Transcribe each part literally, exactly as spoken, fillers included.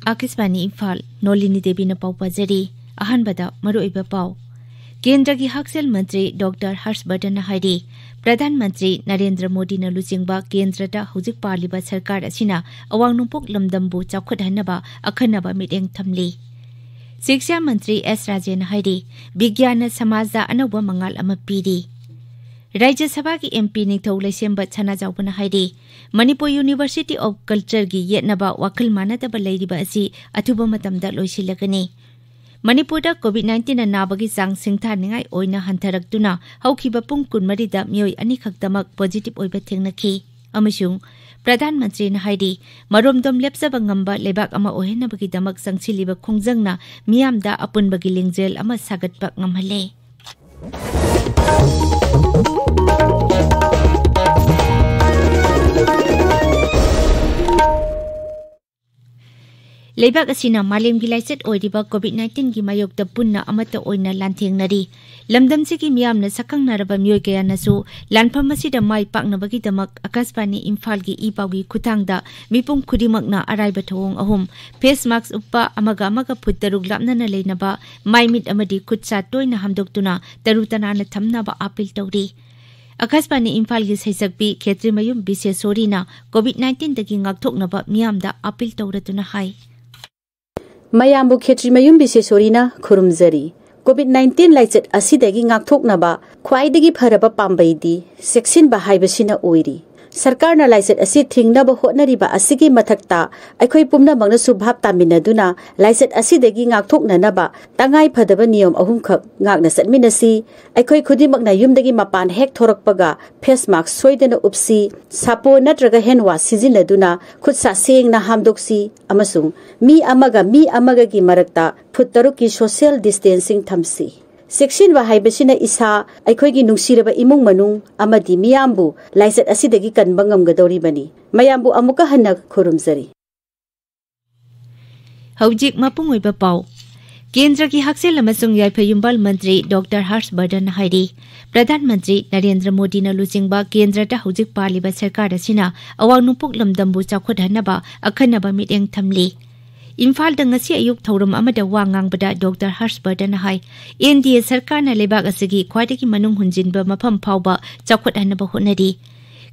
ꯑꯥꯀꯥꯁꯕꯥꯅꯤ ꯏꯝꯐꯥꯜ, ꯅꯣꯂꯤꯅꯤ ꯗꯦꯕꯤꯅ ꯄꯥꯎ ꯄꯥꯖꯔꯤ꯫ ꯑꯍꯥꯟꯕꯗ ꯃꯔꯨꯑꯣꯏꯕ ꯄꯥꯎ꯫ ꯀꯦꯟꯗ꯭ꯔꯒꯤ ꯍꯛꯁꯦꯜ ꯃꯟꯇ꯭ꯔꯤ ꯗꯣꯛꯇꯔ ꯍꯔꯁ ꯕꯔꯙꯟꯅ ꯍꯥꯏꯔꯤ, ꯄ꯭ꯔꯙꯥꯟ ꯃꯟꯇ꯭ꯔꯤ ꯅꯔꯦꯟꯗ꯭ꯔ ꯃꯣꯗꯤꯅ ꯂꯨꯆꯤꯡꯕ ꯀꯦꯟꯗ꯭ꯔꯗ ꯍꯧꯖꯤꯛ ꯄꯥꯜꯂꯤꯕ ꯁꯔꯀꯥꯔ ꯑꯁꯤꯅ ꯑꯋꯥꯡ ꯅꯣꯡꯄꯣꯛ ꯂꯝꯗꯝꯕꯨ ꯆꯥꯎꯈꯠꯍꯟꯅꯕ ꯑꯈꯟꯅꯕ ꯃꯤꯠꯌꯦꯡ ꯊꯝꯂꯤ꯫ ꯁꯤꯛꯁꯥ ꯃꯟꯇ꯭ꯔꯤ ꯑꯦꯁ ꯔꯥꯖꯦꯅ ꯍꯥꯏꯔꯤ, ꯕꯤꯒ꯭ꯌꯥꯟꯅ ꯁꯃꯥꯖꯗ ꯑꯅꯧꯕ ꯃꯉꯥꯜ ꯑꯃ ꯄꯤꯔꯤ꯫ ꯔꯥꯖ꯭ꯌ ꯁꯚꯥꯒꯤ ꯑꯦꯝ ꯄꯤ ꯅꯤꯡꯊꯧ ꯂꯩꯁꯦꯝꯕ ꯁꯅꯥꯖꯥꯎꯕꯅ ꯍꯥꯏꯔꯤ, ꯃꯅꯤꯄꯨꯔ ꯌꯨꯅꯤꯚꯔꯁꯤꯇꯤ ꯑꯣꯐ ꯀꯜꯆꯔꯒꯤ ꯌꯦꯠꯅꯕ ꯋꯥꯈꯜ ꯃꯥꯟꯅꯗꯕ ꯂꯩꯔꯤꯕ ꯑꯁꯤ ꯑꯊꯨꯕ ꯃꯇꯝꯗ ꯂꯣꯏꯁꯤꯜꯂꯒꯅꯤ꯫ ꯃꯅꯤꯄꯨꯔꯗ ꯀꯣꯚꯤꯗ ꯅꯥꯏꯟꯇꯤꯟꯅ ꯅꯥꯕꯒꯤ ꯆꯥꯡ ꯁꯤꯡꯊꯥꯅꯤꯡꯉꯥꯏ ꯑꯣꯏꯅ ꯍꯟꯊꯔꯛꯇꯨꯅ ꯍꯧꯈꯤꯕ ꯄꯨꯡ ꯀꯨꯟꯃꯔꯤꯗ ꯃꯤꯑꯣꯏ ꯑꯅꯤꯈꯛꯇꯃꯛ ꯄꯣꯖꯤꯇꯤꯚ ꯑꯣꯏꯕ ꯊꯦꯡꯅꯈꯤ꯫ ꯑꯃꯁꯨꯡ ꯄ꯭ꯔꯙꯥꯟ ꯃꯟꯇ꯭ꯔꯤꯅ ꯍꯥꯏꯔꯤ, ꯃꯔꯣꯝꯗꯣꯝ ꯂꯦꯞꯆꯕ ꯉꯝꯕ ꯂꯩꯕꯥꯛ ꯑꯃ ꯑꯣꯏꯍꯟꯅꯕꯒꯤꯗꯃꯛ ꯆꯪꯁꯤꯜꯂꯤꯕ ꯈꯣꯡꯖꯪꯅ ꯃꯤꯌꯥꯝꯗ ꯑꯄꯨꯟꯕꯒꯤ ꯂꯤꯡꯖꯦꯜ ꯑꯃ ꯁꯥꯒꯠꯄ ꯉꯝꯍꯜꯂꯦ꯫ ꯂꯩꯕꯥꯛ ꯑꯁꯤꯅ ꯃꯥꯂꯦꯝꯒꯤ ꯂꯥꯏꯆꯠ ꯑꯣꯏꯔꯤꯕ ꯀꯣꯚꯤꯗ ꯅꯥꯏꯟꯇꯤꯟꯒꯤ ꯃꯥꯌꯣꯛꯇ ꯄꯨꯟꯅ ꯑꯃꯠꯇ ꯑꯣꯏꯅ ꯂꯥꯟꯊꯦꯡꯅꯔꯤ꯫ ꯂꯝꯗꯝꯁꯤꯒꯤ ꯃꯤꯌꯥꯝꯅ ꯁꯛꯈꯪꯅꯔꯕ ꯃꯤꯑꯣꯏ ꯀꯌꯥꯅꯁꯨ ꯂꯥꯟꯐꯝ ꯑꯁꯤꯗ ꯃꯥꯏ ꯄꯥꯛꯅꯕꯒꯤꯗꯃꯛ ꯑꯀꯥꯁꯕꯥꯅꯤ ꯏꯝꯐꯥꯜꯒꯤ ꯏ ꯄꯥꯎꯒꯤ ꯈꯨꯠꯊꯥꯡꯗ ꯃꯤꯄꯨꯝ ꯈꯨꯗꯤꯡꯃꯛꯅ ꯑꯔꯥꯏꯕ ꯊꯧꯑꯣꯡ ꯑꯍꯨꯝ, ꯐꯦꯁ ꯃꯥꯁꯛ ꯎꯞꯄ, ꯑꯃꯒ ꯑꯃꯒ ꯐꯨꯠ ꯇꯔꯨꯛ ꯂꯥꯞꯅꯅ ꯂꯩꯅꯕ, ꯃꯥꯏ ꯃꯤꯠ ꯑꯃꯗꯤ ꯈꯨꯠ ꯁꯥ ꯇꯣꯏꯅ ꯍꯥꯝꯗꯣꯛꯇꯨꯅ ꯇꯔꯨ ꯇꯅꯥꯟꯅ ꯊꯝꯅꯕ ꯑꯄꯤꯜ ꯇꯧꯔꯤ꯫ ꯑꯀꯥꯁꯕꯥꯅꯤ ꯏꯝꯐꯥꯜꯒꯤ ꯁꯩꯁꯛꯄꯤ ꯈꯦꯇ꯭ꯔꯤꯃꯌꯨꯝ ꯕꯤꯁꯦꯁꯣꯔꯤꯅ ꯀꯣꯚꯤꯗ ꯅꯥꯏꯟꯇꯤꯟꯗꯒꯤ ꯉꯥꯛꯊꯣꯛꯅꯕ ꯃꯤꯌꯥꯝꯗ ꯑꯄꯤꯜ ꯇꯧꯔꯗꯨꯅ ꯍꯥꯏ꯫ ꯃꯌꯥꯝꯕꯨ ꯈꯦꯇ꯭ꯔꯤꯃꯌꯨꯝ ꯕꯤꯁꯦꯁꯣꯔꯤꯅ ꯈꯨꯔꯨꯝꯖꯔꯤ꯫ ꯀꯣꯚꯤꯗ ꯅꯥꯏꯟꯇꯤꯟ ꯂꯥꯏꯆꯠ ꯑꯁꯤꯗꯒꯤ ꯉꯥꯛꯊꯣꯛꯅꯕ ꯈ꯭ꯋꯥꯏꯗꯒꯤ ꯐꯔꯕ ꯄꯥꯝꯕꯩꯗꯤ ꯆꯦꯛꯁꯤꯟꯕ ꯍꯥꯏꯕꯁꯤꯅ ꯑꯣꯏꯔꯤ꯫ ꯁꯔꯀꯥꯔꯅ ꯂꯥꯏꯆꯠ ꯑꯁꯤ ꯊꯤꯡꯅꯕ ꯍꯣꯠꯅꯔꯤꯕ ꯑꯁꯤꯒꯤ ꯃꯊꯛꯇ, ꯑꯩꯈꯣꯏ ꯄꯨꯝꯅꯃꯛꯅꯁꯨ ꯚꯥꯞ ꯇꯥꯃꯤꯟꯅꯗꯨꯅ ꯂꯥꯏꯆꯠ ꯑꯁꯤꯗꯒꯤ ꯉꯥꯛꯊꯣꯛꯅꯅꯕ ꯇꯉꯥꯏ ꯐꯗꯕ ꯅꯤꯌꯣꯝ ꯑꯍꯨꯝꯈꯛ ꯉꯥꯛꯅ ꯆꯠꯃꯤꯟꯅꯁꯤ꯫ ꯑꯩꯈꯣꯏ ꯈꯨꯗꯤꯡꯃꯛꯅ ꯌꯨꯝꯗꯒꯤ ꯃꯄꯥꯟ ꯍꯦꯛ ꯊꯣꯔꯛꯄꯒ ꯐꯦꯁ ꯃꯥꯁꯛ ꯁꯣꯏꯗꯅ ꯎꯞꯁꯤ, ꯁꯥꯄꯣꯟ ꯅꯠꯇ꯭ꯔꯒ ꯍꯦꯟ ꯋꯥꯁ ꯁꯤꯖꯤꯟꯅꯗꯨꯅ ꯈꯨꯠ ꯁꯥ ꯁꯦꯡꯅ ꯍꯥꯝꯗꯣꯛꯁꯤ, ꯑꯃꯁꯨꯡ ꯃꯤ ꯑꯃꯒ ꯃꯤ ꯑꯃꯒꯒꯤ ꯃꯔꯛꯇ ꯐꯨꯠ ꯇꯔꯨꯛꯀꯤ ꯁꯣꯁꯤꯌꯦꯜ ꯗꯤꯁꯇꯦꯟꯁꯤꯡ ꯊꯝꯁꯤ꯫ ꯆꯦꯛꯁꯤꯟꯕ ꯍꯥꯏꯕꯁꯤꯅ ꯏꯁꯥ, ꯑꯩꯈꯣꯏꯒꯤ ꯅꯨꯡꯁꯤꯔꯕ ꯏꯃꯨꯡ ꯃꯅꯨꯡ ꯑꯃꯗꯤ ꯃꯤꯌꯥꯝꯕꯨ ꯂꯥꯏꯆꯠ ꯑꯁꯤꯗꯒꯤ ꯀꯟꯕ ꯉꯝꯒꯗꯧꯔꯤꯕꯅꯤ꯫ ꯃꯌꯥꯝꯕꯨ ꯑꯃꯨꯛꯀ ꯍꯟꯅ ꯈꯨꯔꯨꯝꯖꯔꯤ꯫ ꯍꯧꯖꯤꯛ ꯃꯄꯨꯡ ꯑꯣꯏꯕ ꯄꯥꯎ꯫ ꯀꯦꯟꯗ꯭ꯔꯒꯤ ꯍꯛꯁꯦꯜ ꯑꯃꯁꯨꯡ ꯌꯥꯏꯐ ꯌꯨꯝꯕꯥꯜ ꯃꯟꯇ꯭ꯔꯤ ꯗꯣꯛꯇꯔ ꯍꯔꯁ ꯕꯔꯙꯟꯅ ꯍꯥꯏꯔꯤ, ꯄ꯭ꯔꯙꯥꯟ ꯃꯟꯇ꯭ꯔꯤ ꯅꯔꯦꯟꯗ꯭ꯔ ꯃꯣꯗꯤꯅ ꯂꯨꯆꯤꯡꯕ ꯀꯦꯟꯗ꯭ꯔꯗ ꯍꯧꯖꯤꯛ ꯄꯥꯜꯂꯤꯕ ꯁꯔꯀꯥꯔ ꯑꯁꯤꯅ ꯑꯋꯥꯡ ꯅꯣꯡꯄꯣꯛ ꯂꯝꯗꯝꯕꯨ ꯆꯥꯎꯈꯠꯍꯟꯅꯕ ꯑꯈꯟꯅꯕ ꯃꯤꯠꯌꯦꯡ ꯊꯝꯂꯤ꯫ ꯏꯝꯐꯥꯜꯗ ꯉꯁꯤ ꯑꯌꯨꯛ ꯊꯧꯔꯝ ꯑꯃꯗ ꯋꯥ ꯉꯥꯡꯕꯗ ꯗꯣꯛꯇꯔ ꯍꯔꯁ ꯕꯔꯙꯟꯅ ꯍꯥꯏ, ꯑꯦꯟ ꯗꯤ ꯑꯦ ꯁꯔꯀꯥꯔꯅ ꯂꯩꯕꯥꯛ ꯑꯁꯤꯒꯤ ꯈ꯭ꯋꯥꯏꯗꯒꯤ ꯃꯅꯨꯡ ꯍꯨꯟꯖꯤꯟꯕ ꯃꯐꯝ ꯐꯥꯎꯕ ꯆꯥꯎꯈꯠꯍꯟꯅꯕ ꯍꯣꯠꯅꯔꯤ꯫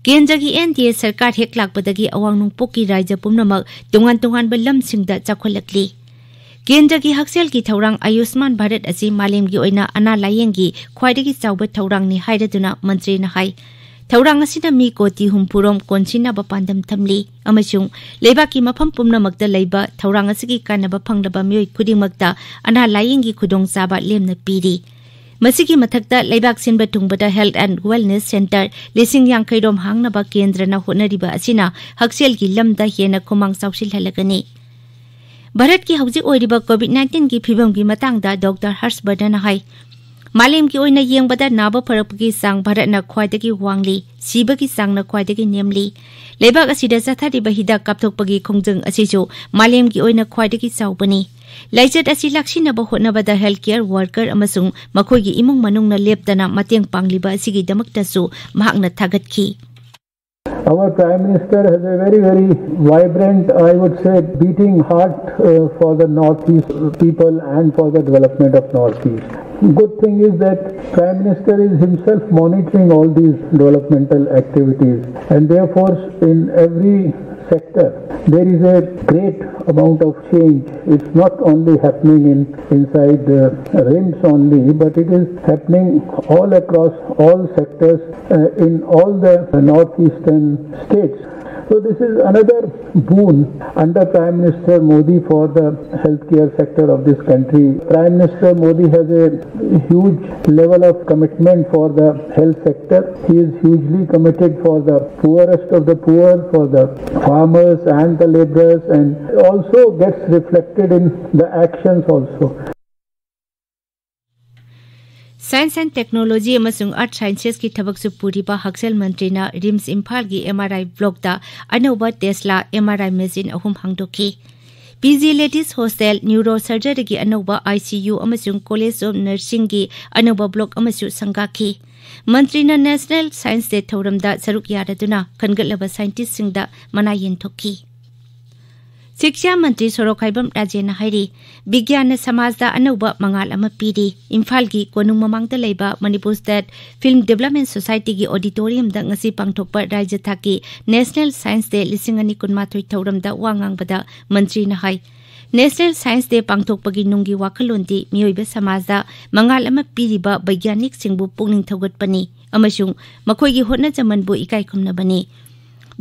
ꯀꯦꯟꯗ꯭ꯔꯒꯤ ꯑꯦꯟ ꯗꯤ ꯑꯦ ꯁꯔꯀꯥꯔ ꯍꯦꯛ ꯂꯥꯛꯄꯗꯒꯤ ꯑꯋꯥꯡ ꯅꯣꯡꯄꯣꯛꯀꯤ ꯔꯥꯖ꯭ꯌ ꯄꯨꯝꯅꯃꯛ ꯇꯣꯉꯥꯟ ꯇꯣꯉꯥꯟꯕ ꯂꯝꯁꯤꯡꯗ ꯆꯥꯎꯈꯠꯂꯛꯂꯤ꯫ ꯀꯦꯟꯗ꯭ꯔꯒꯤ ꯍꯛꯁꯦꯜꯒꯤ ꯊꯧꯔꯥꯡ ꯑꯌꯨꯁꯃꯥꯟ ꯚꯥꯔꯠ ꯑꯁꯤ ꯃꯥꯂꯦꯝꯒꯤ ꯑꯣꯏꯅ ꯑꯅꯥ ꯂꯥꯌꯦꯡꯒꯤ ꯈ꯭ꯋꯥꯏꯗꯒꯤ ꯆꯥꯎꯕ ꯊꯧꯔꯥꯡꯅꯤ ꯍꯥꯏꯔꯗꯨꯅ ꯃꯟꯇ꯭ꯔꯤꯅ ꯍꯥꯏ, ꯊꯧꯔꯥꯡ ꯑꯁꯤꯅ ꯃꯤ ꯀꯣꯇꯤ ꯍꯨꯝꯐꯨ ꯔꯣꯝ ꯀꯣꯟꯁꯤꯟꯅꯕ ꯄꯥꯟꯗꯝ ꯊꯝꯂꯤ ꯑꯃꯁꯨꯡ ꯂꯩꯕꯥꯛꯀꯤ ꯃꯐꯝ ꯄꯨꯝꯅꯃꯛꯇ ꯂꯩꯕ ꯊꯧꯔꯥꯡ ꯑꯁꯤꯒꯤ ꯀꯥꯟꯅꯕ ꯐꯪꯂꯕ ꯃꯤꯑꯣꯏ ꯈꯨꯗꯤꯡꯃꯛꯇ ꯑꯅꯥ ꯂꯥꯌꯦꯡꯒꯤ ꯈꯨꯗꯣꯡꯆꯥꯕ ꯂꯦꯝꯅ ꯄꯤꯔꯤ꯫ ꯃꯁꯤꯒꯤ ꯃꯊꯛꯇ ꯂꯩꯕꯥꯛ ꯁꯤꯟꯕ ꯊꯨꯡꯕꯗ Health and Wellness Centre ꯂꯤꯁꯤꯡ ꯌꯥꯡꯈꯩ ꯔꯣꯝ ꯍꯥꯡꯅꯕ ꯀꯦꯟꯗ꯭ꯔꯅ ꯍꯣꯠꯅꯔꯤꯕ ꯑꯁꯤꯅ ꯍꯛꯁꯦꯜꯒꯤ ꯂꯝꯗ ꯍꯦꯟꯅ ꯈꯨꯃꯥꯡ ꯆꯥꯎꯁꯤꯜꯍꯜꯂꯒꯅꯤ꯫ ꯚꯥꯔꯠꯀꯤ ꯍꯧꯖꯤꯛ ꯑꯣꯏꯔꯤꯕ ꯀꯣꯚꯤꯗ ꯅꯥꯏꯟꯇꯤꯟꯒꯤ ꯐꯤꯕꯝꯒꯤ ꯃꯇꯥꯡꯗ ꯗꯣꯛꯇꯔ ꯍꯔꯁ ꯕꯔꯙꯟꯅ ꯍꯥꯏ, ꯃꯥꯂꯦꯝꯒꯤ ꯑꯣꯏꯅ ꯌꯦꯡꯕꯗ ꯅꯥꯕ ꯐꯔꯛꯄꯒꯤ ꯆꯥꯡ ꯚꯥꯔꯠꯅ ꯈ꯭ꯋꯥꯏꯗꯒꯤ ꯋꯥꯡꯂꯤ, ꯁꯤꯕꯒꯤ ꯆꯥꯡꯅ ꯈ꯭ꯋꯥꯏꯗꯒꯤ ꯅꯦꯝꯂꯤ꯫ ꯂꯩꯕꯥꯛ ꯑꯁꯤꯗ ꯆꯠꯊꯔꯤꯕ ꯍꯤꯗꯥꯛ ꯀꯥꯞꯊꯣꯛꯄꯒꯤ ꯈꯣꯡꯖꯪ ꯑꯁꯤꯁꯨ ꯃꯥꯂꯦꯝꯒꯤ ꯑꯣꯏꯅ ꯈ꯭ꯋꯥꯏꯗꯒꯤ ꯆꯥꯎꯕꯅꯤ꯫ ꯂꯥꯏꯆꯠ ꯑꯁꯤ ꯂꯥꯛꯁꯤꯟꯅꯕ ꯍꯣꯠꯅꯕꯗ health care worker ꯑꯃꯁꯨꯡ ꯃꯈꯣꯏꯒꯤ ꯏꯃꯨꯡ ꯃꯅꯨꯡꯅ ꯂꯦꯞꯇꯅ ꯃꯇꯦꯡ ꯄꯥꯡꯂꯤꯕ ꯑꯁꯤꯒꯤꯗꯃꯛꯇꯁꯨ ꯃꯍꯥꯛꯅ ꯊꯥꯒꯠꯈꯤ꯫ Our Prime Minister has a very, very vibrant, I would say, beating heart uh, for the Northeast people and for the development of Northeast. Good thing is that Prime Minister is himself monitoring all these developmental activities, and therefore in every sector there is a great amount of change. It's not only happening in inside uh, RIMS only, but it is happening all across all sectors uh, in all the northeastern states. So this is another boon under Prime Minister Modi for the healthcare sector of this country. Prime Minister Modi has a huge level of commitment for the health sector. He is hugely committed for the poorest of the poor, for the farmers and the laborers, and also gets reflected in the actions also. Science and Technology ꯑꯃꯁꯨꯡ Earth Sciences ꯀꯤ ꯊꯕꯛꯁꯨ ꯄꯨꯔꯤꯕ ꯍꯛꯁꯦꯜ ꯃꯟꯇ꯭ꯔꯤꯅ ꯔꯤꯝꯁ ꯏꯝꯐꯥꯜꯒꯤ M R ꯑꯥꯏ ꯕ꯭ꯂꯣꯛꯇ ꯑꯅꯧꯕ Tesla M R ꯑꯥꯏ machine ꯑꯍꯨꯝ ꯍꯥꯡꯗꯣꯛꯈꯤ꯫ P G Ladies Hostel, Neurosurgeryꯒꯤ ꯑꯅꯧꯕ I C U ꯑꯃꯁꯨꯡ College of Nursingꯒꯤ ꯑꯅꯧꯕ block ꯑꯃꯁꯨ ꯁꯪꯒꯥꯈꯤ꯫ ꯃꯟꯇ꯭ꯔꯤꯅ National Science Day ꯊꯧꯔꯝꯗ ꯁꯔꯨꯛ ꯌꯥꯔꯗꯨꯅ ꯈꯟꯒꯠꯂꯕ scientistꯁꯤꯡꯗ ꯃꯅꯥ ꯌꯦꯟꯊꯣꯛꯈꯤ꯫ ꯁꯤꯛꯁꯥ ꯃꯟꯇ꯭ꯔꯤ ꯁꯣꯔꯣꯛꯈꯥꯏꯕꯝ ꯔꯥꯖꯦꯟꯅ ꯍꯥꯏꯔꯤ, ꯕꯤꯒ꯭ꯌꯥꯟꯅ ꯁꯃꯥꯖꯗ ꯑꯅꯧꯕ ꯃꯉꯥꯜ ꯑꯃ ꯄꯤꯔꯤ꯫ ꯏꯝꯐꯥꯜꯒꯤ ꯀꯣꯅꯨꯡ ꯃꯃꯥꯡꯗ ꯂꯩꯕ ꯃꯅꯤꯄꯨꯔ State Film Development Societyꯒꯤ auditoriumꯗ ꯉꯁꯤ ꯄꯥꯡꯊꯣꯛꯄ ꯔꯥꯖ꯭ꯌ ꯊꯥꯛꯀꯤ National Science Day ꯂꯤꯁꯤꯡ ꯑꯅꯤ ꯀꯨꯟꯃꯥꯊꯣꯏ ꯊꯧꯔꯝꯗ ꯋꯥ ꯉꯥꯡꯕꯗ ꯃꯟꯇ꯭ꯔꯤꯅ ꯍꯥꯏ, National Science Day ꯄꯥꯡꯊꯣꯛꯄꯒꯤ ꯅꯨꯡꯒꯤ ꯋꯥꯈꯜꯂꯣꯟꯗꯤ ꯃꯤꯑꯣꯏꯕ ꯁꯃꯥꯖꯗ ꯃꯉꯥꯜ ꯑꯃ ꯄꯤꯔꯤꯕ ꯕꯩꯒ꯭ꯌꯥꯅꯤꯛꯁꯤꯡꯕꯨ ꯄꯨꯛꯅꯤꯡ ꯊꯧꯒꯠꯄꯅꯤ ꯑꯃꯁꯨꯡ ꯃꯈꯣꯏꯒꯤ ꯍꯣꯠꯅꯖꯃꯟꯕꯨ ꯏꯀꯥꯏ ꯈꯨꯝꯅꯕꯅꯤ꯫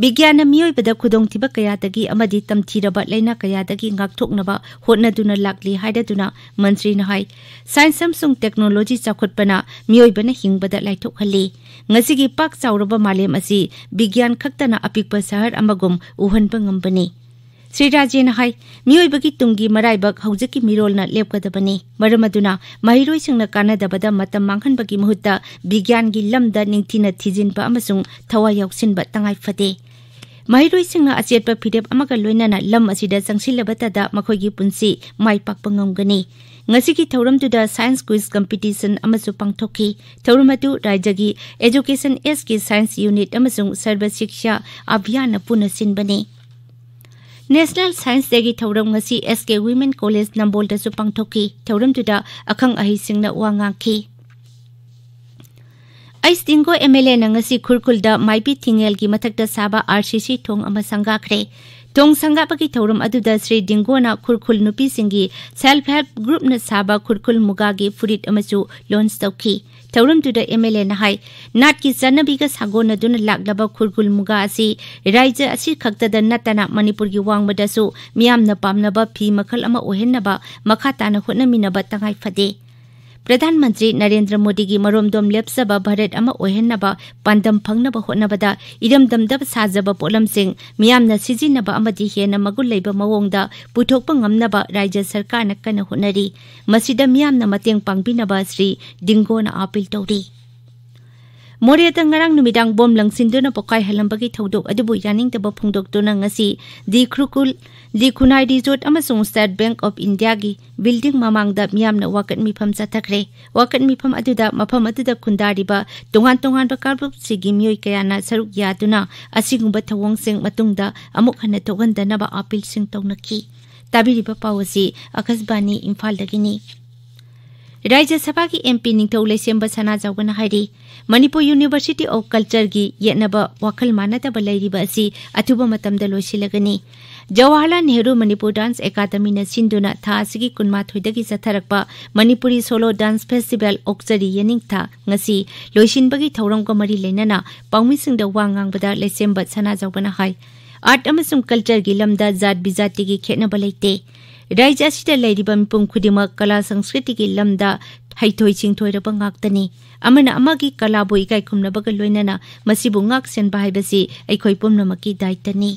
ꯕꯤꯒ꯭ꯌꯥꯟꯅ ꯃꯤꯑꯣꯏꯕꯗ ꯈꯨꯗꯣꯡꯊꯤꯕ ꯀꯌꯥꯗꯒꯤ ꯑꯃꯗꯤ ꯇꯝꯊꯤꯔꯕ ꯂꯥꯏꯅꯥ ꯀꯌꯥꯗꯒꯤ ꯉꯥꯛꯊꯣꯛꯅꯕ ꯍꯣꯠꯅꯗꯨꯅ ꯂꯥꯛꯂꯤ ꯍꯥꯏꯔꯗꯨꯅ ꯃꯟꯇ꯭ꯔꯤꯅ ꯍꯥꯏ, science ꯑꯃꯁꯨꯡ technology ꯆꯥꯎꯈꯠꯄꯅ ꯃꯤꯑꯣꯏꯕꯅ ꯍꯤꯡꯕꯗ ꯂꯥꯏꯊꯣꯛꯍꯜꯂꯤ꯫ ꯉꯁꯤꯒꯤ ꯄꯥꯛ ꯆꯥꯎꯔꯕ ꯃꯥꯂꯦꯝ ꯑꯁꯤ ꯕꯤꯒ꯭ꯌꯥꯟ ꯈꯛꯇꯅ ꯑꯄꯤꯛꯄ ꯁꯍꯔ ꯑꯃꯒꯨꯝ ꯎꯍꯟꯕ ꯉꯝꯕꯅꯤ꯫ ꯁ꯭ꯔꯤ ꯔꯥꯖꯦꯅ ꯍꯥꯏ, ꯃꯤꯑꯣꯏꯕꯒꯤ ꯇꯨꯡꯒꯤ ꯃꯔꯥꯏꯕꯛ ꯍꯧꯖꯤꯛꯀꯤ ꯃꯤꯔꯣꯜꯅ ꯂꯦꯞꯀꯗꯕꯅꯤ꯫ ꯃꯔꯝ ꯑꯗꯨꯅ ꯃꯍꯩꯔꯣꯏꯁꯤꯡꯅ ꯀꯥꯟꯅꯗꯕꯗ ꯃꯇꯝ ꯃꯥꯡꯍꯟꯕꯒꯤ ꯃꯍꯨꯠꯇ ꯕꯤꯒ꯭ꯌꯥꯟꯒꯤ ꯂꯝꯗ ꯅꯤꯡꯊꯤꯅ ꯊꯤꯖꯤꯟꯕ ꯑꯃꯁꯨꯡ ꯊꯋꯥꯏ ꯌꯥꯎꯁꯤꯟꯕ ꯇꯉꯥꯏ ꯐꯗꯦ꯫ ꯃꯍꯩꯔꯣꯏꯁꯤꯡꯅ ꯑꯆꯦꯠꯄ ꯐꯤꯔꯦꯞ ꯑꯃꯒ ꯂꯣꯏꯅꯅ ꯂꯝ ꯑꯁꯤꯗ ꯆꯪꯁꯤꯜꯂꯕꯇꯗ ꯃꯈꯣꯏꯒꯤ ꯄꯨꯟꯁꯤ ꯃꯥꯏ ꯄꯥꯛꯄ ꯉꯝꯒꯅꯤ꯫ ꯉꯁꯤꯒꯤ ꯊꯧꯔꯝꯗꯨꯗ science quiz competition ꯑꯃꯁꯨ ꯄꯥꯡꯊꯣꯛꯈꯤ꯫ ꯊꯧꯔꯝ ꯑꯗꯨ ꯔꯥꯖ꯭ꯌꯒꯤ Education Sꯒꯤ Science Unit ꯑꯃꯁꯨꯡ ꯁꯔꯕ ꯁꯤꯛꯁꯥ ꯑꯚꯤꯌꯥꯟꯅ ꯄꯨꯟꯅ ꯁꯤꯟꯕꯅꯤ꯫ National Science Dayꯒꯤ ꯊꯧꯔꯝ ꯉꯁꯤ S K Women College ꯅꯝꯕꯣꯜꯗꯁꯨ ꯄꯥꯡꯊꯣꯛꯈꯤ꯫ ꯊꯧꯔꯝꯗꯨꯗ ꯑꯈꯪ ꯑꯍꯩꯁꯤꯡꯅ ꯋꯥ ꯉꯥꯡꯈꯤ꯫ ꯑꯩꯁ ꯗꯤꯡꯒꯣ M L Aꯅ ꯉꯁꯤ ꯈꯨꯔꯈꯨꯜꯗ ꯃꯥꯏꯕꯤ ꯊꯤꯡꯉꯦꯜꯒꯤ ꯃꯊꯛꯇ ꯁꯥꯕ R C C ꯊꯣꯡ ꯑꯃ ꯁꯪꯒꯥꯈ꯭ꯔꯦ꯫ ꯊꯣꯡ ꯁꯪꯒꯥꯕꯒꯤ ꯊꯧꯔꯝ ꯑꯗꯨꯗ ꯁ꯭ꯔꯤ ꯗꯤꯡꯒꯣꯅ ꯈꯨꯔꯈꯨꯜ ꯅꯨꯄꯤꯁꯤꯡꯒꯤ Self Help Groupꯅ ꯁꯥꯕ ꯈꯨꯔꯈꯨꯜ ꯃꯨꯒꯥꯒꯤ ꯐꯨꯔꯤꯠ ꯑꯃꯁꯨ launch ꯇꯧꯈꯤ꯫ ꯊꯧꯔꯝꯗꯨꯗ M L Aꯅ ꯍꯥꯏ, ꯅꯥꯠꯀꯤ ꯆꯠꯅꯕꯤꯒ ꯁꯥꯒꯣꯟꯅꯗꯨꯅ ꯂꯥꯛꯂꯕ ꯈꯨꯔꯈꯨꯜ ꯃꯨꯒꯥ ꯑꯁꯤ ꯔꯥꯏꯖ꯭ꯌ ꯑꯁꯤ ꯈꯛꯇꯗ ꯅꯠꯇꯅ ꯃꯅꯤꯄꯨꯔꯒꯤ ꯋꯥꯡꯃꯗꯁꯨ ꯃꯤꯌꯥꯝꯅ ꯄꯥꯝꯅꯕ ꯐꯤ ꯃꯈꯜ ꯑꯃ ꯑꯣꯏꯍꯟꯅꯕ ꯃꯈꯥ ꯇꯥꯅ ꯍꯣꯠꯅꯃꯤꯟꯅꯕ ꯇꯉꯥꯏ ꯐꯗꯦ꯫ ꯄ꯭ꯔꯙꯥꯟ ꯃꯟꯇ꯭ꯔꯤ ꯅꯔꯦꯟꯗ꯭ꯔ ꯃꯣꯗꯤꯒꯤ ꯃꯔꯣꯝꯗꯣꯝ ꯂꯦꯞꯆꯕ ꯚꯥꯔꯠ ꯑꯃ ꯑꯣꯏꯍꯟꯅꯕ ꯄꯥꯟꯗꯝ ꯐꯪꯅꯕ ꯍꯣꯠꯅꯕꯗ ꯏꯔꯝꯗꯝꯗ ꯁꯥꯖꯕ ꯄꯣꯠꯂꯝꯁꯤꯡ ꯃꯤꯌꯥꯝꯅ ꯁꯤꯖꯤꯟꯅꯕ ꯑꯃꯗꯤ ꯍꯦꯟꯅ ꯃꯒꯨꯟ ꯂꯩꯕ ꯃꯑꯣꯡꯗ ꯄꯨꯊꯣꯛꯄ ꯉꯝꯅꯕ ꯔꯥꯏꯖ꯭ꯌ ꯁꯔꯀꯥꯔꯅ ꯀꯟꯅ ꯍꯣꯠꯅꯔꯤ꯫ ꯃꯁꯤꯗ ꯃꯤꯌꯥꯝꯅ ꯃꯇꯦꯡ ꯄꯥꯡꯕꯤꯅꯕ ꯁ꯭ꯔꯤ ꯗꯤꯡꯒꯣꯅ ꯑꯥꯄꯤꯜ ꯇꯧꯔꯤ꯫ ꯃꯣꯔꯦꯗ ꯉꯔꯥꯡ ꯅꯨꯃꯤꯗꯥꯡ ꯕꯣꯝ ꯂꯪꯁꯤꯟꯗꯨꯅ ꯄꯣꯈꯥꯏꯍꯜꯂꯝꯕꯒꯤ ꯊꯧꯗꯣꯛ ꯑꯗꯨꯕꯨ ꯌꯥꯅꯤꯡꯗꯕ ꯐꯣꯡꯗꯣꯛꯇꯨꯅ ꯉꯁꯤ ꯗꯤ ꯈꯨꯔꯀꯨꯜ, ꯗꯤ ꯈꯨꯅꯥꯏ ꯔꯤꯖꯣꯔꯠ ꯑꯃꯁꯨꯡ ꯁ꯭ꯇꯦꯠ ꯕꯦꯡꯛ ꯑꯣꯐ ꯏꯟꯗꯤꯌꯥꯒꯤ ꯕꯤꯜꯗꯤꯡ ꯃꯃꯥꯡꯗ ꯃꯤꯌꯥꯝꯅ ꯋꯥꯀꯠ ꯃꯤꯐꯝ ꯆꯠꯊꯈ꯭ꯔꯦ꯫ ꯋꯥꯀꯠ ꯃꯤꯐꯝ ꯑꯗꯨꯗ ꯃꯐꯝ ꯑꯗꯨꯗ ꯈꯨꯟꯗꯥꯔꯤꯕ ꯇꯣꯉꯥꯟ ꯇꯣꯉꯥꯟꯕ ꯀꯥꯡꯂꯨꯞꯁꯤꯡꯒꯤ ꯃꯤꯑꯣꯏ ꯀꯌꯥꯅ ꯁꯔꯨꯛ ꯌꯥꯗꯨꯅ ꯑꯁꯤꯒꯨꯝꯕ ꯊꯧꯑꯣꯡꯁꯤꯡ ꯃꯇꯨꯡꯗ ꯑꯃꯨꯛ ꯍꯟꯅ ꯊꯣꯛꯍꯟꯗꯅꯕ ꯑꯥꯄꯤꯜꯁꯤꯡ ꯇꯧꯅꯈꯤ꯫ ꯇꯥꯕꯤꯔꯤꯕ ꯄꯥꯎ ꯑꯁꯤ ꯑꯀꯥꯁꯕꯥꯅꯤ ꯏꯝꯐꯥꯜꯗꯒꯤꯅꯤ꯫ ꯔꯥꯖ꯭ꯌ ꯁꯚꯥꯒꯤ ꯑꯦꯝ ꯄꯤ ꯅꯤꯡꯊꯧ ꯂꯩꯁꯦꯝꯕ ꯁꯅꯥꯖꯥꯎꯕꯅ ꯍꯥꯏꯔꯤ, ꯃꯅꯤꯄꯨꯔ ꯌꯨꯅꯤꯚꯔꯁꯤꯇꯤ ꯑꯣꯐ ꯀꯜꯆꯔꯒꯤ ꯌꯦꯠꯅꯕ ꯋꯥꯈꯜ ꯃꯥꯟꯅꯗꯕ ꯂꯩꯔꯤꯕ ꯑꯁꯤ ꯑꯊꯨꯕ ꯃꯇꯝꯗ ꯂꯣꯏꯁꯤꯜꯂꯒꯅꯤ꯫ ꯖꯋꯥꯍꯔꯂꯥꯜ ꯅꯦꯍꯔꯨ ꯃꯅꯤꯄꯨꯔ ꯗꯥꯟꯁ ꯑꯦꯀꯥꯗꯃꯤꯅ ꯁꯤꯟꯗꯨꯅ ꯊꯥ ꯑꯁꯤꯒꯤ ꯀꯨꯟꯃꯥꯊꯣꯏꯗꯒꯤ ꯆꯠꯊꯔꯛꯄ ꯃꯅꯤꯄꯨꯔꯤ ꯁꯣꯂꯣ ꯗꯥꯟꯁ ꯐꯦꯁꯇꯤꯚꯦꯜ ꯑꯣꯛꯆꯔꯤ ꯌꯦꯅꯤꯡꯊꯥ ꯉꯁꯤ ꯂꯣꯏꯁꯤꯟꯕꯒꯤ ꯊꯧꯔꯝꯒ ꯃꯔꯤ ꯂꯩꯅꯅ ꯄꯥꯎꯃꯤꯁꯤꯡꯗ ꯋꯥ ꯉꯥꯡꯕꯗ ꯂꯩꯁꯦꯝꯕ ꯁꯅꯥꯖꯥꯎꯕꯅ ꯍꯥꯏ, ꯑꯥꯔꯠ ꯑꯃꯁꯨꯡ ꯀꯜꯆꯔꯒꯤ ꯂꯝꯗ ꯖꯥꯠ ꯕꯤꯖꯥꯇꯤꯒꯤ ꯈꯦꯠꯅꯕ ꯂꯩꯇꯦ꯫ ꯔꯥꯖ꯭ꯌ ꯑꯁꯤꯗ ꯂꯩꯔꯤꯕ ꯃꯤꯄꯨꯝ ꯈꯨꯗꯤꯡꯃꯛ ꯀꯂꯥ ꯁꯪꯁꯀ꯭ꯔꯤꯇꯤꯒꯤ ꯂꯝꯗ ꯍꯩꯊꯣꯏ ꯁꯤꯡꯊꯣꯏꯔꯕ ꯉꯥꯛꯇꯅꯤ꯫ ꯑꯃꯅ ꯑꯃꯒꯤ ꯀꯂꯥꯕꯨ ꯏꯀꯥꯏ ꯈꯨꯝꯅꯕꯒ ꯂꯣꯏꯅꯅ ꯃꯁꯤꯕꯨ ꯉꯥꯛ ꯁꯦꯟꯕ ꯍꯥꯏꯕꯁꯤ ꯑꯩꯈꯣꯏ ꯄꯨꯝꯅꯃꯛꯀꯤ ꯗꯥꯏꯇꯅꯤ꯫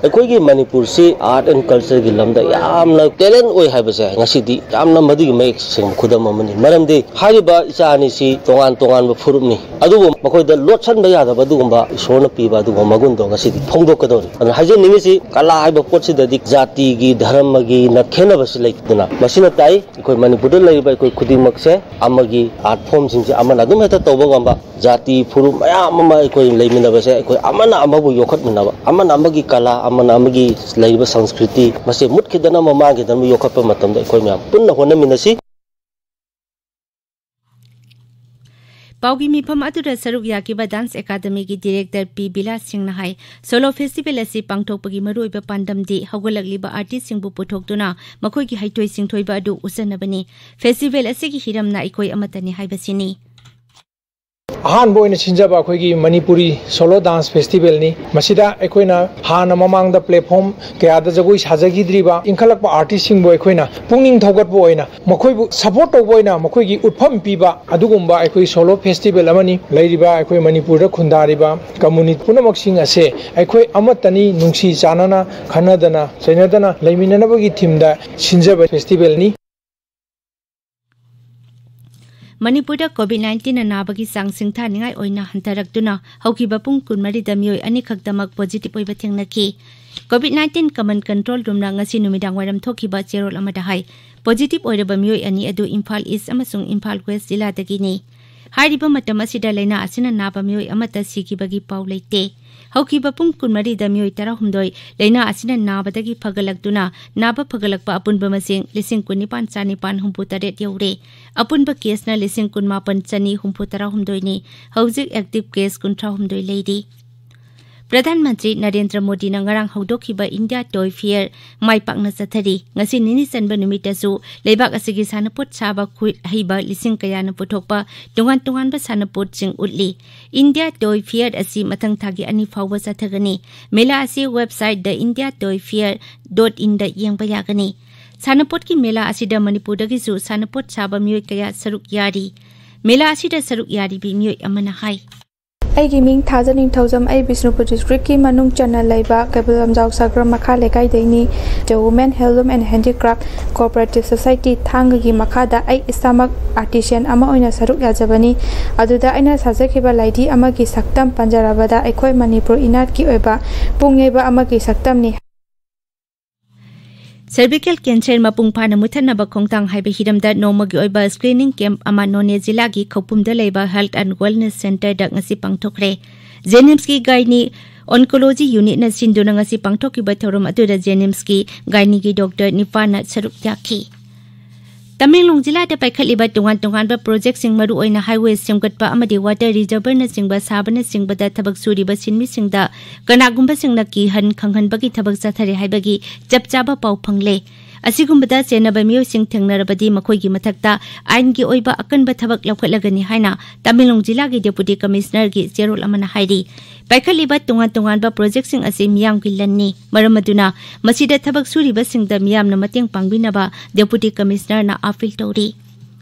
ꯑꯩꯈꯣꯏꯒꯤ ꯃꯅꯤꯄꯨꯔꯁꯤ ꯑꯥꯔꯠ ꯑꯦꯟ ꯀꯜꯆꯔꯒꯤ ꯂꯝꯗ ꯌꯥꯝꯅ ꯇꯦꯂꯦꯟ ꯑꯣꯏ ꯍꯥꯏꯕꯁꯦ ꯉꯁꯤꯗꯤ ꯌꯥꯝꯅ ꯃꯗꯨꯒꯤ ꯃꯌꯦꯛ ꯁꯦꯡꯕ ꯈꯨꯗꯝ ꯑꯃꯅꯤ꯫ ꯃꯔꯝꯗꯤ ꯍꯥꯏꯔꯤꯕ ꯏꯆꯥ ꯑꯅꯤꯁꯤ ꯇꯣꯉꯥꯟ ꯇꯣꯉꯥꯟꯕ ꯐꯨꯔꯨꯞꯅꯤ, ꯑꯗꯨꯕꯨ ꯃꯈꯣꯏꯗ ꯂꯣꯠꯁꯟꯕ ꯌꯥꯗꯕ ꯑꯗꯨꯒꯨꯝꯕ ꯏꯁꯣꯔꯅ ꯄꯤꯕ ꯑꯗꯨꯒꯨꯝꯕ ꯃꯒꯨꯟꯗꯣ ꯉꯁꯤꯗꯤ ꯐꯣꯡꯗꯣꯛꯀꯗꯧꯔꯤ꯫ ꯑꯗꯨꯅ ꯍꯥꯏꯖꯅꯤꯡꯉꯤꯁꯤ, ꯀꯂꯥ ꯍꯥꯏꯕ ꯄꯣꯠꯁꯤꯗꯗꯤ ꯖꯥꯇꯤꯒꯤ, ꯙꯔꯃꯒꯤ ꯅ-, ꯈꯦꯠꯅꯕꯁꯤ ꯂꯩꯇꯅ, ꯃꯁꯤꯅ ꯇꯥꯛꯏ ꯑꯩꯈꯣꯏ ꯃꯅꯤꯄꯨꯔꯗ ꯂꯩꯔꯤꯕ ꯑꯩꯈꯣꯏ ꯈꯨꯗꯤꯡꯃꯛꯁꯦ ꯑꯃꯒꯤ ꯑꯥꯔꯠ ꯐꯣꯝꯁꯤꯡꯁꯦ ꯑꯃꯅ ꯑꯗꯨꯝ ꯍꯦꯛꯇ ꯇꯧꯕ ꯉꯝꯕ, ꯖꯥꯇꯤ ꯐꯨꯔꯨꯞ ꯃꯌꯥꯝ ꯑꯃ ꯑꯩꯈꯣꯏ ꯂꯩꯃꯤꯟꯅꯕꯁꯦ, ꯑꯩꯈꯣꯏ ꯑꯃꯅ ꯑꯃꯕꯨ ꯌꯣꯛꯈꯠꯃꯤꯟꯅꯕ, ꯑꯃꯅ ꯑꯃꯒꯤ ꯀꯂꯥ, ꯑꯃꯅ ꯑꯃꯒꯤ ꯂꯩꯔꯤꯕ ꯁꯪꯁꯀ꯭ꯔꯤꯇꯤ, ꯃꯁꯤ ꯃꯨꯠꯈꯤꯗꯅꯕ, ꯃꯥꯡꯈꯤꯗꯅꯕ ꯌꯣꯛꯈꯠꯄ ꯃꯇꯝꯗ ꯑꯩꯈꯣꯏ ꯃꯌꯥꯝ ꯄꯨꯟꯅ ꯍꯣꯠꯅꯃꯤꯟꯅꯁꯤ꯫ ꯄꯥꯎꯒꯤ ꯃꯤꯐꯝ ꯑꯗꯨꯗ ꯁꯔꯨꯛ ꯌꯥꯈꯤꯕ ꯗꯥꯟꯁ ꯑꯦꯀꯥꯗꯃꯤꯒꯤ ꯗꯤꯔꯦꯛꯇꯔ ꯄꯤ ꯕꯤꯂꯥꯁ ꯁꯤꯡꯅ ꯍꯥꯏ, ꯁꯣꯂꯣ ꯐꯦꯁꯇꯤꯚꯦꯜ ꯑꯁꯤ ꯄꯥꯡꯊꯣꯛꯄꯒꯤ ꯃꯔꯨꯑꯣꯏꯕ ꯄꯥꯟꯗꯝꯗꯤ ꯍꯧꯒꯠꯂꯛꯂꯤꯕ ꯑꯥꯔꯇꯤꯁꯁꯤꯡꯕꯨ ꯄꯨꯊꯣꯛꯇꯨꯅ ꯃꯈꯣꯏꯒꯤ ꯍꯩꯊꯣꯏ ꯁꯤꯡꯊꯣꯏꯕ ꯑꯗꯨ ꯎꯠꯆꯅꯕꯅꯤ꯫ ꯐꯦꯁꯇꯤꯚꯦꯜ ꯑꯁꯤꯒꯤ ꯍꯤꯔꯝꯅ ꯑꯩꯈꯣꯏ ꯑꯃꯠꯇꯅꯤ ꯍꯥꯏꯕꯁꯤꯅꯤ꯫ ꯑꯍꯥꯟꯕ ꯑꯣꯏꯅ ꯁꯤꯟꯖꯕ ꯑꯩꯈꯣꯏꯒꯤ ꯃꯅꯤꯄꯨꯔꯤ ꯁꯣꯂꯣ ꯗꯥꯟꯁ ꯐꯦꯁꯇꯤꯚꯦꯜꯅꯤ꯫ ꯃꯁꯤꯗ ꯑꯩꯈꯣꯏꯅ ꯍꯥꯟꯅ ꯃꯃꯥꯡꯗ ꯄ꯭ꯂꯦꯠꯐꯣꯝ ꯀꯌꯥꯗ ꯖꯒꯣꯏ ꯁꯥꯖꯈꯤꯗ꯭ꯔꯤꯕ ꯏꯟꯈꯠꯂꯛꯄ ꯑꯥꯔꯇꯤꯁꯁꯤꯡꯕꯨ ꯑꯩꯈꯣꯏꯅ ꯄꯨꯛꯅꯤꯡ ꯊꯧꯒꯠꯄ ꯑꯣꯏꯅ, ꯃꯈꯣꯏꯕꯨ ꯁꯄꯣꯔꯠ ꯇꯧꯕ ꯑꯣꯏꯅ, ꯃꯈꯣꯏꯒꯤ ꯎꯠꯐꯝ ꯄꯤꯕ ꯑꯗꯨꯒꯨꯝꯕ ꯑꯩꯈꯣꯏ ꯁꯣꯂꯣ ꯐꯦꯁꯇꯤꯚꯦꯜ ꯑꯃꯅꯤ꯫ ꯂꯩꯔꯤꯕ ꯑꯩꯈꯣꯏ ꯃꯅꯤꯄꯨꯔꯗ ꯈꯨꯟꯗꯥꯔꯤꯕ ꯀꯝꯃꯨꯅꯤꯇꯤ ꯄꯨꯝꯅꯃꯛꯁꯤꯡ ꯑꯁꯦ ꯑꯩꯈꯣꯏ ꯑꯃꯠꯇꯅꯤ, ꯅꯨꯡꯁꯤ ꯆꯥꯟꯅꯅ, ꯈꯟꯅꯗꯅ ꯆꯩꯅꯗꯅ ꯂꯩꯃꯤꯟꯅꯅꯕꯒꯤ ꯊꯤꯝꯗ ꯁꯤꯟꯖꯕ ꯐꯦꯁꯇꯤꯚꯦꯜꯅꯤ꯫ ꯃꯅꯤꯄꯨꯔꯗ COVID nineteen ꯅꯥꯕꯒꯤ ꯆꯥꯡ ꯁꯤꯡꯊꯥꯅꯤꯡꯉꯥꯏ ꯑꯣꯏꯅ ꯍꯟꯊꯔꯛꯇꯨꯅ ꯍꯧꯈꯤꯕ ꯄꯨꯡ ꯀꯨꯟꯃꯔꯤꯗ ꯃꯤꯑꯣꯏ ꯑꯅꯤꯈꯛꯇꯃꯛ positive ꯑꯣꯏꯕ ꯊꯦꯡꯅꯈꯤ꯫ COVID nineteen common control roomꯅ ꯉꯁꯤ ꯅꯨꯃꯤꯗꯥꯡ ꯋꯥꯏꯔꯝ ꯊꯣꯛꯈꯤꯕ ꯆꯦꯔꯣꯜ ꯑꯃꯗ ꯍꯥꯏ, positive ꯑꯣꯏꯔꯕ ꯃꯤꯑꯣꯏ ꯑꯅꯤ ꯑꯗꯨ ꯏꯝꯐꯥꯜ East ꯑꯃꯁꯨꯡ ꯏꯝꯐꯥꯜ West ꯖꯤꯂꯥꯗꯒꯤꯅꯤ꯫ ꯍꯥꯏꯔꯤꯕ ꯃꯇꯝ ꯑꯁꯤꯗ ꯂꯥꯏꯅꯥ ꯑꯁꯤꯅ ꯅꯥꯕ ꯃꯤꯑꯣꯏ ꯑꯃꯠꯇ ꯁꯤꯈꯤꯕꯒꯤ ꯄꯥꯎ ꯂꯩꯇꯦ꯫ ꯍꯧꯈꯤꯕ ꯄꯨꯡ ꯀꯨꯟꯃꯔꯤꯗ ꯃꯤꯑꯣꯏ ꯇꯔꯥꯍꯨꯝꯗꯣꯏ ꯂꯥꯏꯅꯥ ꯑꯁꯤꯅ ꯅꯥꯕꯗꯒꯤ ꯐꯒꯠꯂꯛꯇꯨꯅ ꯅꯥꯕ ꯐꯒꯠꯂꯛꯄ ꯑꯄꯨꯟꯕ ꯃꯁꯤꯡ ꯂꯤꯁꯤꯡ ꯀꯨꯟꯅꯤꯄꯥꯟ ꯆꯥꯅꯤꯄꯥꯟ ꯍꯨꯝꯐꯨ ꯇꯔꯦꯠ ꯌꯧꯔꯦ꯫ ꯑꯄꯨꯟꯕ caseꯅ ꯂꯤꯁꯤꯡ ꯀꯨꯟꯃꯥꯄꯟ ꯆꯅꯤ ꯍꯨꯝꯐꯨ ꯇꯔꯥꯍꯨꯝꯗꯣꯏꯅꯤ꯫ ꯍꯧꯖꯤꯛ active case ꯀꯨꯟꯊ꯭ꯔꯥꯍꯨꯝꯗꯣꯏ ꯂꯩꯔꯤ꯫ ꯄ꯭ꯔꯙꯥꯟ ꯃꯟꯇ꯭ꯔꯤ ꯅꯔꯦꯟꯗ꯭ꯔ ꯃꯣꯗꯤꯅ ꯉꯔꯥꯡ ꯍꯧꯗꯣꯛꯈꯤꯕ India Toy Fair ꯃꯥꯏ ꯄꯥꯛꯅ ꯆꯠꯊꯔꯤ꯫ ꯉꯁꯤ ꯅꯤꯅꯤ ꯆꯟꯕ ꯅꯨꯃꯤꯠꯇꯁꯨ ꯂꯩꯕꯥꯛ ꯑꯁꯤꯒꯤ ꯁꯥꯟꯅꯄꯣꯠ ꯁꯥꯕ ꯈꯨꯠ ꯍꯩꯕ ꯂꯤꯁꯤꯡ ꯀꯌꯥꯅ ꯄꯨꯊꯣꯛꯄ ꯇꯣꯉꯥꯟ ꯇꯣꯉꯥꯟꯕ ꯁꯥꯟꯅꯄꯣꯠꯁꯤꯡ ꯎꯠꯂꯤ꯫ India Toy Fair ꯑꯁꯤ ꯃꯊꯪ ꯊꯥꯒꯤ ꯑꯅꯤ ꯐꯥꯎꯕ ꯆꯠꯊꯒꯅꯤ꯫ ꯃꯦꯂꯥ ꯑꯁꯤ website the india toy fair dot inꯗ ꯌꯦꯡꯕ ꯌꯥꯒꯅꯤ꯫ ꯁꯥꯟꯅꯄꯣꯠꯀꯤ ꯃꯦꯂꯥ ꯑꯁꯤꯗ ꯃꯅꯤꯄꯨꯔꯗꯒꯤꯁꯨ ꯁꯥꯟꯅꯄꯣꯠ ꯁꯥꯕ ꯃꯤꯑꯣꯏ ꯀꯌꯥ ꯁꯔꯨꯛ ꯌꯥꯔꯤ꯫ ꯃꯦꯂꯥ ꯑꯁꯤꯗ ꯁꯔꯨꯛ ꯌꯥꯔꯤꯕꯤ ꯃꯤꯑꯣꯏ ꯑꯃꯅ ꯍꯥꯏ꯫ ꯑꯩꯒꯤ ꯃꯤꯡ ꯊꯥꯖ ꯅꯤꯡꯊꯧꯖꯝ꯫ ꯑꯩ ꯕꯤꯁꯅꯨꯄꯨꯔ districtꯀꯤ ꯃꯅꯨꯡ ꯆꯟꯅ ꯂꯩꯕ ꯀꯩꯕꯨꯜ ꯂꯝꯖꯥꯎ ꯁꯒ꯭ꯔꯥꯝ ꯃꯈꯥ ꯂꯩꯀꯥꯏꯗꯩꯅꯤ꯫ The Women Handloom and Handicraft Cooperative Society ꯊꯥꯡꯒꯒꯤ ꯃꯈꯥꯗ ꯑꯩ ꯏꯁꯥꯃꯛ artisan ꯑꯃ ꯑꯣꯏꯅ ꯁꯔꯨꯛ ꯌꯥꯖꯕꯅꯤ꯫ ꯑꯗꯨꯗ ꯑꯩꯅ ꯁꯥꯖꯈꯤꯕ ꯂꯥꯏꯙꯤ ꯑꯃꯒꯤ ꯁꯛꯇꯝ ꯄꯟꯖꯔꯕꯗ ꯑꯩꯈꯣꯏ ꯃꯅꯤꯄꯨꯔ ꯏꯅꯥꯠꯀꯤ ꯑꯣꯏꯕ ꯄꯨꯡ ꯌꯩꯕ ꯑꯃꯒꯤ ꯁꯛꯇꯝꯅꯤ꯫ Cervical cancer ꯃꯄꯨꯡ ꯐꯥꯅ ꯃꯨꯠꯊꯠꯅꯕ ꯈꯣꯡꯊꯥꯡ ꯍꯥꯏꯕ ꯍꯤꯔꯝꯗ ꯅꯣꯡꯃꯒꯤ ꯑꯣꯏꯕ screening camp ꯑꯃ ꯅꯣꯅꯦ ꯖꯤꯂꯥꯒꯤ ꯈꯧꯄꯨꯝꯗ ꯂꯩꯕ Health and Wellness Centreꯗ ꯉꯁꯤ ꯄꯥꯡꯊꯣꯛꯈ꯭ꯔꯦ꯫ JNIMSꯀꯤ Gynae Oncology Unitꯅ ꯁꯤꯟꯗꯨꯅ ꯉꯁꯤ ꯄꯥꯡꯊꯣꯛꯈꯤꯕ ꯊꯧꯔꯝ ꯑꯗꯨꯗ JNIMSꯀꯤ Gynaeꯒꯤ doctor ꯅꯤꯄꯥꯟꯅ ꯁꯔꯨꯛ ꯌꯥꯈꯤ꯫ ꯇꯃꯦꯡꯂꯣꯡ ꯖꯤꯂꯥꯗ ꯄꯥꯏꯈꯠꯂꯤꯕ ꯇꯣꯉꯥꯟ ꯇꯣꯉꯥꯟꯕ projectꯁꯤꯡ, ꯃꯔꯨꯑꯣꯏꯅ highway ꯁꯦꯝꯒꯠꯄ ꯑꯃꯗꯤ water reserverꯅꯆꯤꯡꯕ ꯁꯥꯕꯅꯆꯤꯡꯕꯗ ꯊꯕꯛ ꯁꯨꯔꯤꯕ ꯁꯤꯟꯃꯤꯁꯤꯡꯗ ꯀꯅꯥꯒꯨꯝꯕꯁꯤꯡꯅ ꯀꯤꯍꯟ ꯈꯪꯍꯟꯕꯒꯤ ꯊꯕꯛ ꯆꯠꯊꯔꯤ ꯍꯥꯏꯕꯒꯤ ꯆꯞ ꯆꯥꯕ ꯄꯥꯎ ꯐꯪꯂꯦ꯫ ꯑꯁꯤꯒꯨꯝꯕꯗ ꯆꯦꯟꯅꯕ ꯃꯤꯑꯣꯏꯁꯤꯡ ꯊꯦꯡꯅꯔꯕꯗꯤ ꯃꯈꯣꯏꯒꯤ ꯃꯊꯛꯇ ꯑꯥꯏꯟꯒꯤ ꯑꯣꯏꯕ ꯑꯀꯟꯕ ꯊꯕꯛ ꯂꯧꯈꯠꯂꯒꯅꯤ ꯍꯥꯏꯅ ꯇꯃꯦꯡꯂꯣꯡ ꯖꯤꯂꯥꯒꯤ Deputy Commissionerꯒꯤ ꯆꯦꯔꯣꯜ ꯑꯃꯅ ꯍꯥꯏꯔꯤ꯫ ꯄꯥꯏꯈꯠꯂꯤꯕ ꯇꯣꯉꯥꯟ ꯇꯣꯉꯥꯟꯕ projectꯁꯤꯡ ꯑꯁꯤ ꯃꯤꯌꯥꯝꯒꯤ ꯂꯟꯅꯤ꯫ ꯃꯔꯝ ꯑꯗꯨꯅ ꯃꯁꯤꯗ ꯊꯕꯛ ꯁꯨꯔꯤꯕꯁꯤꯡꯗ ꯃꯤꯌꯥꯝꯅ ꯃꯇꯦꯡ ꯄꯥꯡꯕꯤꯅꯕ Deputy Commissionerꯅ appeal ꯇꯧꯔꯤ꯫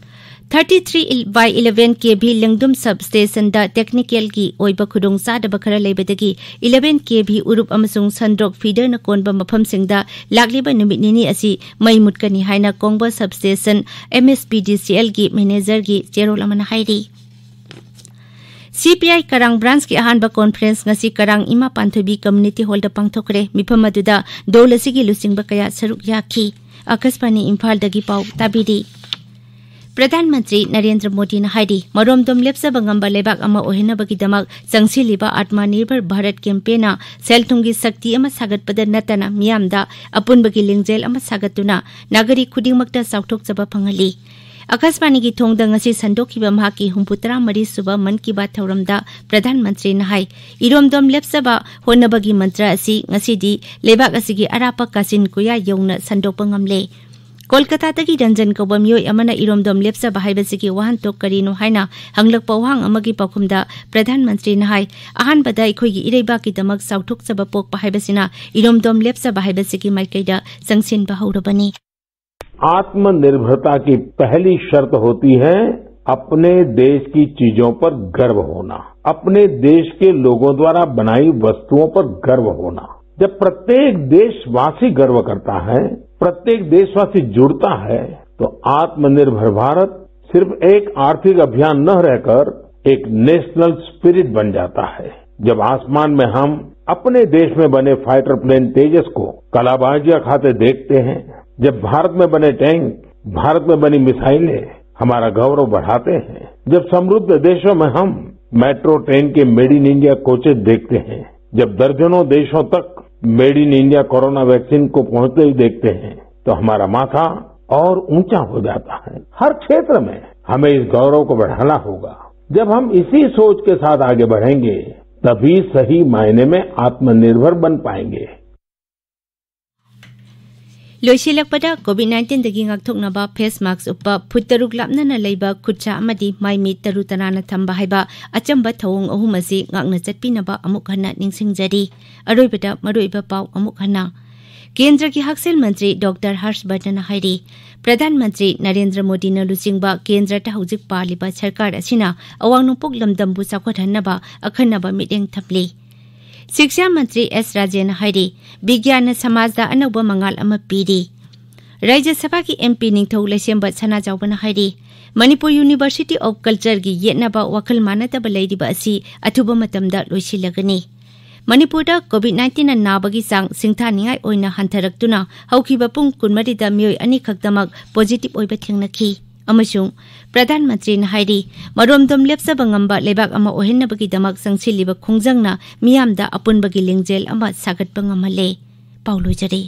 Thirty three by eleven K V ꯂꯦꯡꯗꯨꯝ ꯁꯕ ꯁ꯭ꯇꯦꯁꯟꯗ ꯇꯦꯛꯅꯤꯀꯦꯜꯒꯤ ꯑꯣꯏꯕ ꯈꯨꯗꯣꯡꯆꯥꯗꯕ ꯈꯔ ꯂꯩꯕꯗꯒꯤ eleven K V ꯎꯔꯨꯞ ꯑꯃꯁꯨꯡ ꯁꯟꯗ꯭ꯔꯣꯛ ꯐꯤꯗꯔꯅ ꯀꯣꯟꯕ ꯃꯐꯝꯁꯤꯡꯗ ꯂꯥꯛꯂꯤꯕ ꯅꯨꯃꯤꯠ ꯅꯤꯅꯤ ꯑꯁꯤ ꯃꯩ ꯃꯨꯠꯀꯅꯤ ꯍꯥꯏꯅ ꯀꯣꯡꯕ sub station M S P D C Lꯒꯤ ꯃꯦꯅꯦꯖꯔꯒꯤ ꯆꯦꯔꯣꯜ ꯑꯃꯅ ꯍꯥꯏꯔꯤ꯫ C P I ꯀꯔꯥꯡ ꯕ꯭ꯔꯥꯟꯁꯀꯤ ꯑꯍꯥꯟꯕ ꯀꯣꯟꯐ꯭ꯔꯦꯟꯁ ꯉꯁꯤ ꯀꯔꯥꯡ ꯏꯃꯥ ꯄꯥꯟꯊꯣꯏꯕꯤ ꯀꯝꯃ꯭ꯌꯨꯅꯤꯇꯤ ꯍꯣꯜꯗ ꯄꯥꯡꯊꯣꯛꯈ꯭ꯔꯦ꯫ ꯃꯤꯐꯝ ꯑꯗꯨꯗ ꯗꯣꯜ ꯑꯁꯤꯒꯤ ꯂꯨꯆꯤꯡꯕ ꯀꯌꯥ ꯁꯔꯨꯛ ꯌꯥꯈꯤ꯫ ꯑꯀꯥꯁꯕꯥꯅꯤ ꯏꯝꯐꯥꯜꯗꯒꯤ ꯄꯥꯎ ꯇꯥꯕꯤꯔꯤ꯫ ꯄ꯭ꯔꯙꯥꯟ ꯃꯟꯇ꯭ꯔꯤ ꯅꯔꯦꯟꯗ꯭ꯔ ꯃꯣꯗꯤꯅ ꯍꯥꯏꯔꯤ, ꯃꯔꯣꯝꯗꯣꯝ ꯂꯦꯞꯆꯕ ꯉꯝꯕ ꯂꯩꯕꯥꯛ ꯑꯃ ꯑꯣꯏꯍꯟꯅꯕꯒꯤꯗꯃꯛ ꯆꯪꯁꯤꯜꯂꯤꯕ ꯑꯥꯠꯃ ꯅꯤꯔꯚꯔ ꯚꯥꯔꯠ ꯀꯦꯝꯄꯦꯟꯅ ꯁꯦꯜ ꯊꯨꯝꯒꯤ ꯁꯛꯇꯤ ꯑꯃ ꯁꯥꯒꯠꯄꯗ ꯅꯠꯇꯅ ꯃꯤꯌꯥꯝꯗ ꯑꯄꯨꯟꯕꯒꯤ ꯂꯤꯡꯖꯦꯜ ꯑꯃ ꯁꯥꯒꯠꯇꯨꯅ ꯅꯥꯒꯔꯤꯛ ꯈꯨꯗꯤꯡꯃꯛꯇ ꯆꯥꯎꯊꯣꯛꯆꯕ ꯐꯪꯍꯜꯂꯤ꯫ ꯑꯀꯥꯁꯕꯥꯅꯤꯒꯤ ꯊꯣꯡꯗ ꯉꯁꯤ ꯁꯟꯗꯣꯛꯈꯤꯕ ꯃꯍꯥꯛꯀꯤ ꯍꯨꯝꯐꯨ ꯇꯔꯥ ꯃꯔꯤ ꯁꯨꯕ ꯃꯟ ꯀꯤ ꯕꯥꯠ ꯊꯧꯔꯝꯗ ꯄ꯭ꯔꯙꯥꯟ ꯃꯟꯇ꯭ꯔꯤꯅ ꯍꯥꯏ, ꯏꯔꯣꯝꯗꯣꯝ ꯂꯦꯞꯆꯕ ꯍꯣꯠꯅꯕꯒꯤ ꯃꯟꯇ꯭ꯔ ꯑꯁꯤ ꯉꯁꯤꯗꯤ ꯂꯩꯕꯥꯛ ꯑꯁꯤꯒꯤ ꯑꯔꯥꯞꯄ ꯀꯥꯆꯤꯟ ꯀꯣꯌꯥ ꯌꯧꯅ ꯁꯟꯗꯣꯛꯄ ꯉꯝꯂꯦ꯫ ꯀꯣꯜꯀꯇꯥꯗꯒꯤ ꯔꯟꯖꯟ ꯀꯧꯕ ꯃꯤꯑꯣꯏ ꯑꯃꯅ ꯏꯔꯣꯝꯗꯣꯝ ꯂꯦꯞꯆꯕ ꯍꯥꯏꯕꯁꯤꯒꯤ ꯋꯥꯍꯟꯊꯣꯛ ꯀꯔꯤꯅꯣ ꯍꯥꯏꯅ ꯍꯪꯂꯛꯄ ꯋꯥꯍꯪ ꯑꯃꯒꯤ ꯄꯥꯎꯈꯨꯝꯗ ꯄ꯭ꯔꯙꯥꯟ ꯃꯟꯇ꯭ꯔꯤꯅ ꯍꯥꯏ, ꯑꯍꯥꯟꯕꯗ ꯑꯩꯈꯣꯏꯒꯤ ꯏꯔꯩꯕꯥꯛꯀꯤꯗꯃꯛ ꯆꯥꯎꯊꯣꯛꯆꯕ ꯄꯣꯛꯄ ꯍꯥꯏꯕꯁꯤꯅ ꯏꯔꯣꯝꯗꯣꯝ ꯂꯦꯞꯆꯕ ꯍꯥꯏꯕꯁꯤꯒꯤ ꯃꯥꯏꯀꯩꯗ ꯆꯪꯁꯤꯟꯕ ꯍꯧꯔꯕꯅꯤ꯫ आत्मनिर्भरता की पहली शर्त होती है अपने देश की चीजों पर गर्व होना, अपने देश के लोगों द्वारा बनाई वस्तुओं पर गर्व होना। जब प्रत्येक देशवासी गर्व करता है, प्रत्येक देशवासी जुड़ता है, तो आत्मनिर्भर भारत सिर्फ एक आर्थिक अभियान न रहकर एक नेशनल स्पिरिट बन जाता है। जब आसमान में हम अपने देश में बने फाइटर प्लेन तेजस को कलाबाजियां खाते देखते हैं, जब भारत में बने टैंक, भारत में बनी मिसाइलें हमारा गौरव बढ़ाते हैं, जब समृद्ध देशों में हम मेट्रो ट्रेन के मेड इन इंडिया कोचेज देखते हैं, जब दर्जनों देशों तक made in India corona vaccine को पहुंचते हुए देखते हैं, तो हमारा माथा और ऊंचा हो जाता है। हर क्षेत्र में हमें इस गौरव को बढ़ाना होगा। जब हम इसी सोच के साथ आगे बढ़ेंगे, तभी सही मायने में आत्मनिर्भर बन पाएंगे। ꯂꯣꯏꯁꯤꯜꯂꯛꯄꯗ, COVID nineteenꯗꯒꯤ ꯉꯥꯛꯊꯣꯛꯅꯕ ꯐꯦꯁ ꯃꯥꯛꯁ ꯎꯞꯄ, ꯐꯨꯠ ꯇꯔꯨꯛ ꯂꯥꯞꯅꯅ ꯂꯩꯕ ꯈꯨꯠꯁꯥ ꯑꯃꯗꯤ ꯃꯥꯏ ꯃꯤꯠ ꯇꯔꯨ ꯇꯅꯥꯟꯅ ꯊꯝꯕ ꯍꯥꯏꯕ ꯑꯆꯝꯕ ꯊꯧꯑꯣꯡ ꯑꯍꯨꯝ ꯑꯁꯤ ꯉꯥꯛꯅ ꯆꯠꯄꯤꯅꯕ ꯑꯃꯨꯛ ꯍꯟꯅ ꯅꯤꯡꯁꯤꯡꯖꯔꯤ꯫ ꯑꯔꯣꯏꯕꯗ ꯃꯔꯨꯑꯣꯏꯕ ꯄꯥꯎ ꯑꯃꯨꯛ ꯍꯟꯅ꯫ ꯀꯦꯟꯗ꯭ꯔꯒꯤ ꯍꯛꯁꯦꯜ ꯃꯟꯇ꯭ꯔꯤ ꯗꯣꯛꯇꯔ ꯍꯔꯁ ꯕꯔꯙꯟꯅ ꯍꯥꯏꯔꯤ, ꯄ꯭ꯔꯙꯥꯟ ꯃꯟꯇ꯭ꯔꯤ ꯅꯔꯦꯟꯗ꯭ꯔ ꯃꯣꯗꯤꯅ ꯂꯨꯆꯤꯡꯕ ꯀꯦꯟꯗ꯭ꯔꯗ ꯍꯧꯖꯤꯛ ꯄꯥꯜꯂꯤꯕ ꯁꯔꯀꯥꯔ ꯑꯁꯤꯅ ꯑꯋꯥꯡ ꯅꯣꯡꯄꯣꯛ ꯂꯝꯗꯝꯕꯨ ꯆꯥꯎꯈꯠꯍꯟꯅꯕ ꯑꯈꯟꯅꯕ ꯃꯤꯠꯌꯦꯡ ꯊꯝꯂꯤ꯫ ꯁꯤꯛꯁꯥ ꯃꯟꯇ꯭ꯔꯤ ꯑꯦꯁ ꯔꯥꯖꯦꯅ ꯍꯥꯏꯔꯤ, ꯕꯤꯒ꯭ꯌꯥꯟꯅ ꯁꯃꯥꯖꯗ ꯑꯅꯧꯕ ꯃꯉꯥꯜ ꯑꯃ ꯄꯤꯔꯤ꯫ ꯔꯥꯖ꯭ꯌ ꯁꯚꯥꯒꯤ ꯑꯦꯝ ꯄꯤ ꯅꯤꯡꯊꯧ ꯂꯩꯁꯦꯝꯕ ꯁꯅꯥꯖꯥꯎꯕꯅ ꯍꯥꯏꯔꯤ, ꯃꯅꯤꯄꯨꯔ ꯌꯨꯅꯤꯚꯔꯁꯤꯇꯤ ꯑꯣꯐ ꯀꯜꯆꯔꯒꯤ ꯌꯦꯠꯅꯕ ꯋꯥꯈꯜ ꯃꯥꯟꯅꯗꯕ ꯂꯩꯔꯤꯕ ꯑꯁꯤ ꯑꯊꯨꯕ ꯃꯇꯝꯗ ꯂꯣꯏꯁꯤꯜꯂꯒꯅꯤ꯫ ꯃꯅꯤꯄꯨꯔꯗ ꯀꯣꯚꯤꯗ ꯅꯥꯏꯟꯇꯤꯟꯅ ꯅꯥꯕꯒꯤ ꯆꯥꯡ ꯁꯤꯡꯊꯥꯅꯤꯡꯉꯥꯏ ꯑꯣꯏꯅ ꯍꯟꯊꯔꯛꯇꯨꯅ ꯍꯧꯈꯤꯕ ꯄꯨꯡ ꯀꯨꯟꯃꯔꯤꯗ ꯃꯤꯑꯣꯏ ꯑꯅꯤ ꯈꯛꯇꯃꯛ ꯄꯣꯖꯤꯇꯤꯚ ꯑꯣꯏꯕ ꯊꯦꯡꯅꯈꯤ꯫ ꯑꯃꯁꯨꯡ ꯄ꯭ꯔꯙꯥꯟ ꯃꯟꯇ꯭ꯔꯤꯅ ꯍꯥꯏꯔꯤ, ꯃꯔꯣꯝꯗꯣꯝ ꯂꯦꯞꯆꯕ ꯉꯝꯕ ꯂꯩꯕꯥꯛ ꯑꯃ ꯑꯣꯏꯍꯟꯅꯕꯒꯤꯗꯃꯛ ꯆꯪꯁꯤꯜꯂꯤꯕ ꯈꯣꯡꯖꯪꯅ ꯃꯤꯌꯥꯝꯗ ꯑꯄꯨꯟꯕꯒꯤ ꯂꯤꯡꯖꯦꯜ ꯑꯃ ꯁꯥꯒꯠꯄ ꯉꯝꯍꯜꯂꯦ꯫ ꯄꯥꯎ ꯂꯣꯏꯖꯔꯦ꯫